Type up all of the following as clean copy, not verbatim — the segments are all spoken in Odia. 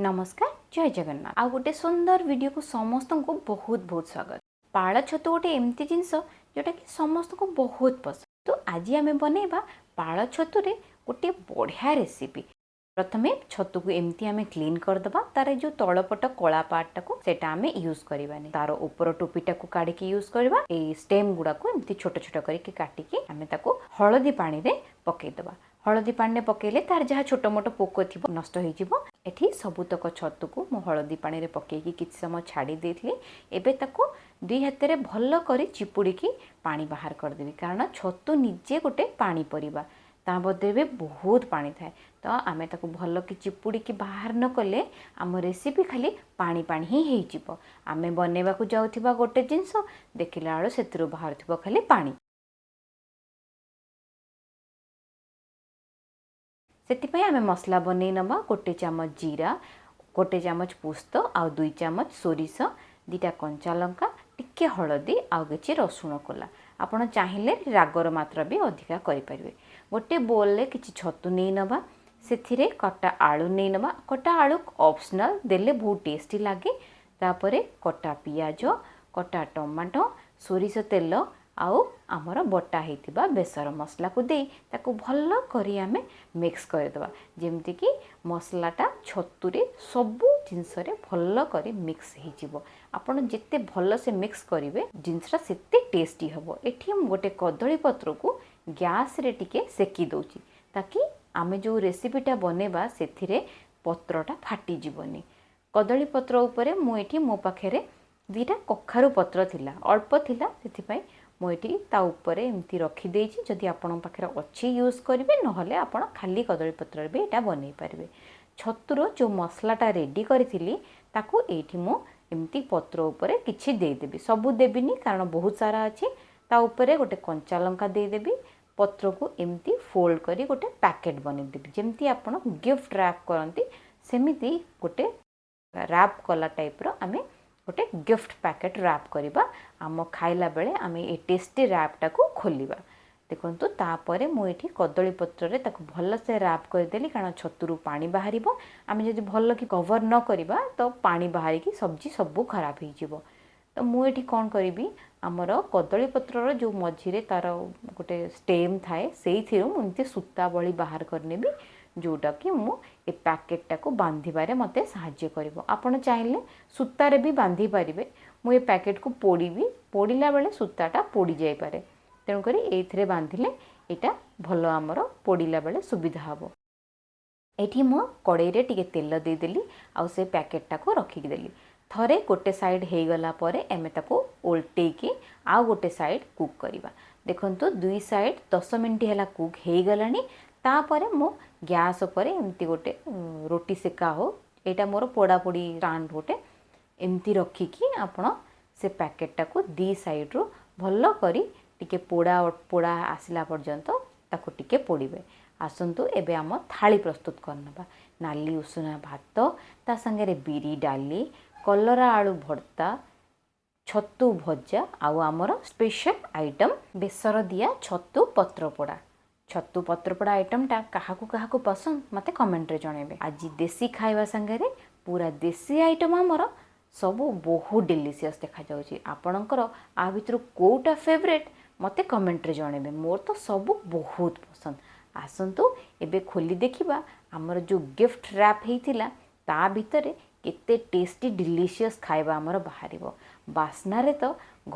ନମସ୍କାର, ଜୟ ଜଗନ୍ନାଥ। ଆଉ ଗୋଟେ ସୁନ୍ଦର ଭିଡ଼ିଓକୁ ସମସ୍ତଙ୍କୁ ବହୁତ ବହୁତ ସ୍ୱାଗତ। ପାଳ ଛତୁ ଗୋଟେ ଏମିତି ଜିନିଷ ଯେଉଁଟାକି ସମସ୍ତଙ୍କୁ ବହୁତ ପସନ୍ଦ। ତ ଆଜି ଆମେ ବନେଇବା ପାଳ ଛତୁରେ ଗୋଟେ ବଢ଼ିଆ ରେସିପି। ପ୍ରଥମେ ଛତୁକୁ ଏମିତି ଆମେ କ୍ଲିନ୍ କରିଦେବା। ତାର ଯେଉଁ ତଳପଟ କଳା ପାର୍ଟଟାକୁ ସେଇଟା ଆମେ ୟୁଜ୍ କରିବାନି। ତାର ଉପର ଟୋପିଟାକୁ କାଢ଼ିକି ୟୁଜ୍ କରିବା। ଏଇ ଷ୍ଟେମ୍ ଗୁଡ଼ାକୁ ଏମିତି ଛୋଟ ଛୋଟ କରିକି କାଟିକି ଆମେ ତାକୁ ହଳଦୀ ପାଣିରେ ପକେଇଦେବା। ହଳଦୀ ପାଣିରେ ପକେଇଲେ ତାର ଯାହା ଛୋଟ ମୋଟ ପୋକ ଥିବ, ନଷ୍ଟ ହେଇଯିବ। ଏଠି ସବୁତକ ଛତୁକୁ ମୁଁ ହଳଦୀ ପାଣିରେ ପକେଇକି କିଛି ସମୟ ଛାଡ଼ି ଦେଇଥିଲି। ଏବେ ତାକୁ ଦୁଇ ହାତରେ ଭଲ କରି ଚିପୁଡ଼ିକି ପାଣି ବାହାର କରିଦେବି, କାରଣ ଛତୁ ନିଜେ ଗୋଟେ ପାଣି ପରିବା, ତା ମଧ୍ୟରେ ବି ବହୁତ ପାଣି ଥାଏ। ତ ଆମେ ତାକୁ ଭଲକି ଚିପୁଡ଼ିକି ବାହାର ନ କଲେ ଆମ ରେସିପି ଖାଲି ପାଣି ପାଣି ହିଁ ହେଇଯିବ। ଆମେ ବନେଇବାକୁ ଯାଉଥିବା ଗୋଟେ ଜିନିଷ, ଦେଖିଲା ବେଳୁ ସେଥିରୁ ବାହାରୁଥିବ ଖାଲି ପାଣି। ସେଥିପାଇଁ ଆମେ ମସଲା ବନେଇ ନେବା। ଗୋଟେ ଚାମଚ ଜିରା, ଗୋଟେ ଚାମଚ ପୋସ୍ତ ଆଉ 2 ଚାମଚ ସୋରିଷ, 2ଟା କଞ୍ଚା ଲଙ୍କା, ଟିକେ ହଳଦୀ ଆଉ କିଛି ରସୁଣ କୋଲା। ଆପଣ ଚାହିଁଲେ ରାଗର ମାତ୍ରା ବି ଅଧିକା କରିପାରିବେ। ଗୋଟେ ବୋଲ୍ରେ କିଛି ଛତୁ ନେଇ ନେବା। ସେଥିରେ କଟା ଆଳୁ ନେଇ ନେବା। କଟା ଆଳୁ ଅପସନାଲ୍, ଦେଲେ ବହୁତ ଟେଷ୍ଟି ଲାଗେ। ତାପରେ କଟା ପିଆଜ, କଟା ଟମାଟୋ, ସୋରିଷ ତେଲ ଆଉ ଆମର ବଟା ହେଇଥିବା ବେସର ମସଲାକୁ ଦେଇ ତାକୁ ଭଲ କରି ଆମେ ମିକ୍ସ କରିଦେବା, ଯେମିତିକି ମସଲାଟା ଛତୁରେ ସବୁ ଜିନିଷରେ ଭଲ କରି ମିକ୍ସ ହେଇଯିବ। ଆପଣ ଯେତେ ଭଲସେ ମିକ୍ସ କରିବେ, ଜିନିଷଟା ସେତେ ଟେଷ୍ଟି ହେବ। ଏଠି ମୁଁ ଗୋଟେ କଦଳୀ ପତ୍ରକୁ ଗ୍ୟାସ୍ରେ ଟିକେ ସେକି ଦେଉଛି, ତାକି ଆମେ ଯେଉଁ ରେସିପିଟା ବନେଇବା ସେଥିରେ ପତ୍ରଟା ଫାଟିଯିବନି। କଦଳୀ ପତ୍ର ଉପରେ ମୁଁ ଏଠି ମୋ ପାଖରେ 2ଟା କଖାରୁ ପତ୍ର ଥିଲା, ଅଳ୍ପ ଥିଲା, ସେଥିପାଇଁ ମୁଁ ଏଠି ତା ଉପରେ ଏମିତି ରଖିଦେଇଛି। ଯଦି ଆପଣଙ୍କ ପାଖରେ ଅଛି, ୟୁଜ୍ କରିବେ, ନହେଲେ ଆପଣ ଖାଲି କଦଳୀ ପତ୍ରରେ ବି ଏଇଟା ବନେଇ ପାରିବେ। ଛତୁର ଯେଉଁ ମସଲାଟା ରେଡ଼ି କରିଥିଲି, ତାକୁ ଏଇଠି ମୁଁ ଏମିତି ପତ୍ର ଉପରେ କିଛି ଦେଇଦେବି। ସବୁ ଦେବିନି, କାରଣ ବହୁତ ସାରା ଅଛି। ତା ଉପରେ ଗୋଟେ କଞ୍ଚା ଲଙ୍କା ଦେଇଦେବି। ପତ୍ରକୁ ଏମିତି ଫୋଲ୍ଡ କରି ଗୋଟେ ପ୍ୟାକେଟ୍ ବନେଇଦେବି। ଯେମିତି ଆପଣ ଗିଫ୍ଟ ର୍ୟାପ୍ କରନ୍ତି, ସେମିତି ଗୋଟେ ର୍ୟାପ୍ କଲା ଟାଇପ୍ର ଆମେ ଗୋଟେ ଗିଫ୍ଟ ପ୍ୟାକେଟ୍ ର୍ୟାପ୍ କରିବା। ଆମ ଖାଇଲା ବେଳେ ଆମେ ଏ ଟେଷ୍ଟି ର୍ୟାପ୍ଟାକୁ ଖୋଲିବା। ଦେଖନ୍ତୁ, ତାପରେ ମୁଁ ଏଠି କଦଳୀ ପତ୍ରରେ ତାକୁ ଭଲସେ ର୍ୟାପ୍ କରିଦେଲି, କାରଣ ଛତୁରୁ ପାଣି ବାହାରିବ। ଆମେ ଯଦି ଭଲକି କଭର୍ ନ କରିବା, ତ ପାଣି ବାହାରିକି ସବଜି ସବୁ ଖରାପ ହେଇଯିବ। ତ ମୁଁ ଏଠି କ'ଣ କରିବି, ଆମର କଦଳୀ ପତ୍ରର ଯେଉଁ ମଝିରେ ତା'ର ଗୋଟେ ଷ୍ଟେମ୍ ଥାଏ, ସେଇଥିରୁ ମୁଁ ଏମିତି ସୂତା ଭଳି ବାହାର କରିନେବି, ଯେଉଁଟାକି ମୁଁ ଏ ପ୍ୟାକେଟ୍ଟାକୁ ବାନ୍ଧିବାରେ ମୋତେ ସାହାଯ୍ୟ କରିବ। ଆପଣ ଚାହିଁଲେ ସୂତାରେ ବି ବାନ୍ଧି ପାରିବେ। ମୁଁ ଏ ପ୍ୟାକେଟ୍କୁ ପୋଡ଼ିବି। ପୋଡ଼ିଲା ବେଳେ ସୂତାଟା ପୋଡ଼ି ଯାଇପାରେ, ତେଣୁକରି ଏଇଥିରେ ବାନ୍ଧିଲେ ଏଇଟା ଭଲ, ଆମର ପୋଡ଼ିଲା ବେଳେ ସୁବିଧା ହେବ। ଏଠି ମୁଁ କଡ଼େଇରେ ଟିକେ ତେଲ ଦେଇଦେଲି ଆଉ ସେ ପ୍ୟାକେଟ୍ଟାକୁ ରଖିକି ଦେଲି। ଥରେ ଗୋଟେ ସାଇଡ଼୍ ହେଇଗଲା ପରେ ଆମେ ତାକୁ ଓଲଟେଇକି ଆଉ ଗୋଟେ ସାଇଡ଼୍ କୁକ୍ କରିବା। ଦେଖନ୍ତୁ, ଦୁଇ ସାଇଡ଼୍ 10 ମିନିଟ୍ ହେଲା କୁକ୍ ହେଇଗଲାଣି। ତାପରେ ମୁଁ ଗ୍ୟାସ୍ ଉପରେ ଏମିତି ଗୋଟେ ରୁଟି ସେକା ହଉ, ଏଇଟା ମୋର ପୋଡ଼ାପୋଡ଼ି ଷ୍ଟାଣ୍ଡ ଗୋଟେ, ଏମିତି ରଖିକି ଆପଣ ସେ ପ୍ୟାକେଟ୍ଟାକୁ ଦୁଇ ସାଇଡ଼୍ରୁ ଭଲ କରି ଟିକେ ପୋଡ଼ା ପୋଡ଼ା ଆସିଲା ପର୍ଯ୍ୟନ୍ତ ତାକୁ ଟିକେ ପୋଡ଼ିବେ। ଆସନ୍ତୁ, ଏବେ ଆମ ଥାଳି ପ୍ରସ୍ତୁତ କରିନେବା। ନାଲି ଉଷୁନା ଭାତ, ତା ସାଙ୍ଗରେ ବିରି ଡାଲି, କଲରା ଆଳୁ ଭର୍ତ୍ତା, ଛତୁ ଭଜା ଆଉ ଆମର ସ୍ପେଶାଲ ଆଇଟମ୍ ବେସର ଦିଆ ଛତୁ ପତ୍ରପୋଡ଼ା। ଛତୁ ପତ୍ରପୋଡ଼ା ଆଇଟମ୍ଟା କାହାକୁ କାହାକୁ ପସନ୍ଦ, ମୋତେ କମେଣ୍ଟରେ ଜଣାଇବେ। ଆଜି ଦେଶୀ ଖାଇବା ସାଙ୍ଗରେ ପୁରା ଦେଶୀ ଆଇଟମ୍ ଆମର ସବୁ ବହୁତ ଡେଲିସିୟସ୍ ଦେଖାଯାଉଛି। ଆପଣଙ୍କର ଆ ଭିତରୁ କେଉଁଟା ଫେଭରେଟ୍, ମୋତେ କମେଣ୍ଟରେ ଜଣାଇବେ। ମୋର ତ ସବୁ ବହୁତ ପସନ୍ଦ। ଆସନ୍ତୁ, ଏବେ ଖୋଲି ଦେଖିବା ଆମର ଯେଉଁ ଗିଫ୍ଟ ର୍ୟାପ୍ ହେଇଥିଲା, ତା ଭିତରେ କେତେ ଟେଷ୍ଟି ଡିଲିସିୟସ୍ ଖାଇବା ଆମର ବାହାରିବ। ବାସ୍ନାରେ ତ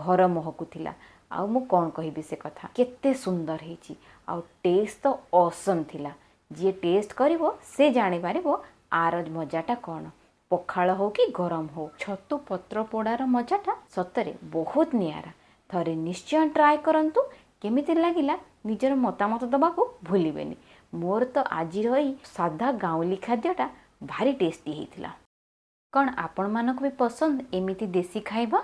ଘର ମହକୁଥିଲା, ଆଉ ମୁଁ କ'ଣ କହିବି ସେ କଥା। କେତେ ସୁନ୍ଦର ହେଇଛି ଆଉ ଟେଷ୍ଟ ତ ଅସମ୍ ଥିଲା। ଯିଏ ଟେଷ୍ଟ କରିବ, ସେ ଜାଣିପାରିବ ଆର ମଜାଟା କ'ଣ। ପଖାଳ ହଉ କି ଗରମ ହଉ, ଛତୁ ପତ୍ର ପୋଡ଼ାର ମଜାଟା ସତରେ ବହୁତ ନିଆରା। ଥରେ ନିଶ୍ଚୟ ଟ୍ରାଏ କରନ୍ତୁ। କେମିତି ଲାଗିଲା, ନିଜର ମତାମତ ଦେବାକୁ ଭୁଲିବେନି। ମୋର ତ ଆଜିର ଏଇ ସାଧା ଗାଉଁଲି ଖାଦ୍ୟଟା ଭାରି ଟେଷ୍ଟି ହେଇଥିଲା। କ'ଣ ଆପଣମାନଙ୍କୁ ବି ପସନ୍ଦ ଏମିତି ଦେଶୀ ଖାଇବା?